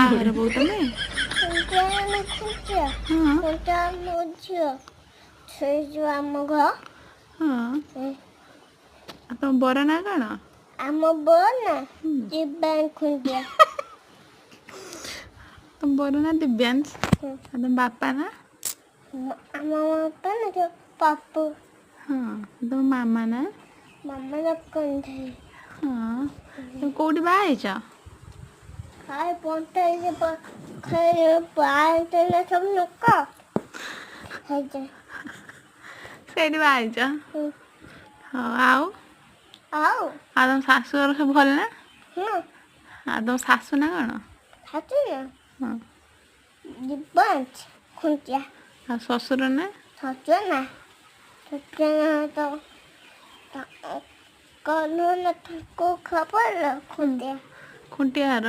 କାହା ଘର ବୋହୂ ତମେ? ଖୁଣ୍ଟିଆ ନା ଖୁଣ୍ଟିଆ। ହଁ। ଖୁଣ୍ଟିଆ ମୋ ଝିଅ, ସେଇ ଯୋଉ ଆମ ଘର। ହଁ। ଆଉ ତମ ବର ନା କଣ? ଆମ ବୋଉ ନା ଦିବ୍ୟାଙ୍କ ଖୁଣ୍ଟିଆ। ତମ ବର ନା ଦିବ୍ୟାଂଶ? ଆଉ ତମ ବାପା ନା? ଆମ ବାପା ନା ଯୋଉ ପପୁ। ହଁ, ତମ ମାମା ନା? ମାମା ନା କନ୍ଧେଇ। ହଁ, ତମେ କୋଉଠି ବାହା ହେଇଛ? ଖାଇ ପଣ୍ଟାଇ ଖାଇ ବାହାରିଥିଲେ ସବୁ ଲୋକ ହେଇଯାଏ। ସେଇଠି ବାହା ହେଇଛ? ହଉ, ଆଉ? ଆଉ। ଆଉ ତମ ଶାଶୁଘର ସବୁ ଭଲ ନା? ହଁ। ଆଉ ତମ ଶାଶୁ ନା କଣ? ଶାଶୁ ନା? ହଁ। ଦିବ୍ୟାଂଶ ଖୁଣ୍ଟିଆ। ଆଉ ଶ୍ୱଶୁର ନା? ଶ୍ୱଶୁର ନା, ଶ୍ୱଶୁର ନା ତ କଲୁ ନା ତାଙ୍କୁ ଖବର ଖୁଣ୍ଟିଆ। ଖୁଣ୍ଟିଆ ଘର।